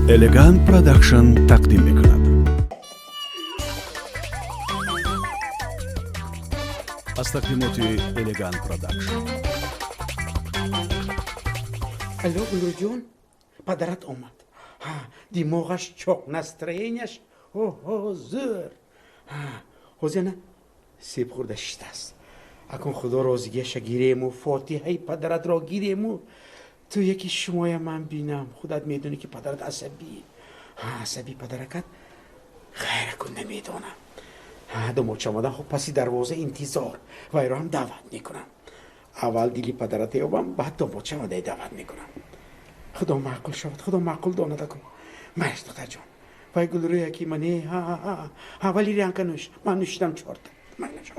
Элегант Продакшн тақдим мекунад. Аз тақдимоти Элегант Продакшн. Алло, Гулрӯҷон, падарат омад. Ҳа, димоғаш чоқ, настроенияш оҳо зӯр. Ҳа, ҳозир ана себ хӯрда шиштааст. Акун худо розигиаша гирему, фотиҳаи падаратро гирему, ту яки шумоя ман бинам. Худат медонӣ, ки падарат асабӣ. Ҳа, асабӣ падаракат хайр, акун намедонам. Ҳа, домодча омадан, хуб, паси дарвоза интизор. Вайро ҳам даъват мекунам. Аввал дили падарат ёбам, баъд домодча омадаи даъват мекунам. Худо маъқул шавад, худо маъқул донад акун. Майш, духтарҷон. Вай гулрӯя ки мане, ҳа, ҳа, ҳа, валерьянка нӯш. Ман нӯшидам чорта. Майнаш.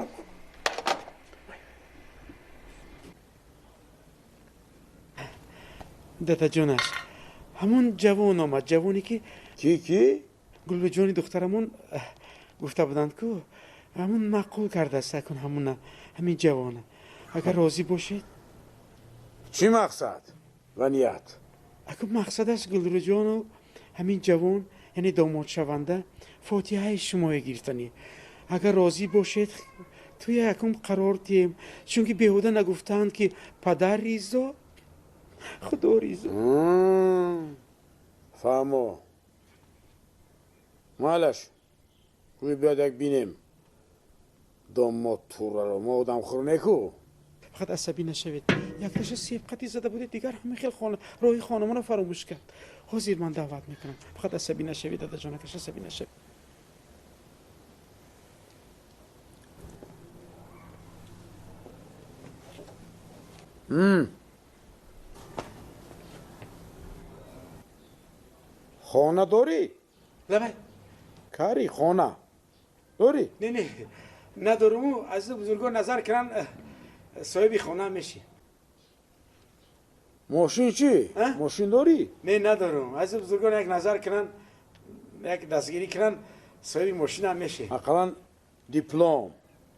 Дадаҷонаш, ҳамон ҷавон омад, ҷавоне ки Ки, ки? Гулрӯҷони духтарамон гуфта буданд ку, ҳамон маъқул кардааст акун ҳамуна, ҳамин ҷавона. Агар розӣ бошед. Чӣ мақсад ва ният? Акун мақсадаш Гулрӯҷону ҳамин ҷавон, яъне домодшаванда, фотиҳаи шумоя гирифтанӣ. Агар розӣ бошед, туя якум қарор диҳем, чунки беҳуда нагуфтаанд, ки падар ризо, худо ризо. Фаҳмо. Майлаш, гӯй биёд, як бинем домод тураро. Мо одамхӯр неку. Фақат асабӣ нашавед. Якташа себқати зада будед, дигар ҳамин хел хона роҳи хонамонро фаромӯш кард. Ҳозир ман даъват мекунам. Фақат асабӣ нашавед, дадаҷонакаш, асабӣ нашавед. Хона дорӣ? Лабай. Кари, хона дорӣ? Не, не, надоруму азизу бузургон назар кунанд, соҳиби хона мешӣ. Мошин чӣ? А? Мошин дорӣ? Не, надорум. Азизу бузургон як назар кунанд, як дастгирӣ кунанд, соҳиби мошинам мешӣ. Ақаллан диплом,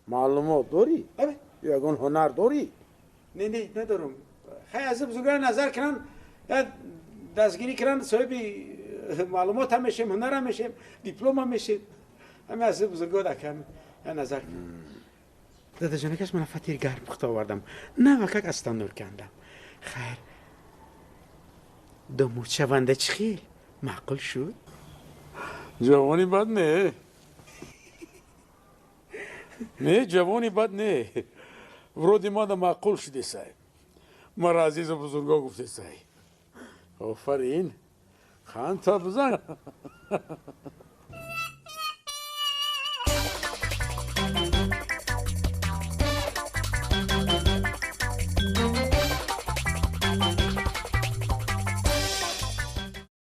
маълумот дорӣ? Лабай. Ё ягон ҳунар дорӣ? Не, не, надорум. Хай, азизу бузургон назар кунанд, як дастгирӣ кунанд, соҳиби маълумот ҳам мешем, ҳунар ҳам мешем, диплом ҳам мешем. Ҳами азизу бузургон акам як назар кунанд. Дадаҷонакаш, мана фатир гарм пухта овардам, навакак аз таннур кандам. Хайр, домодшаванда чӣ хел маъқул шуд? Ҷавони бад не, не, ҷавони бад не. Вроде мада маъқул шудесай. Мара азизу бузурго гуфтесай. Офарин, қанта бизан.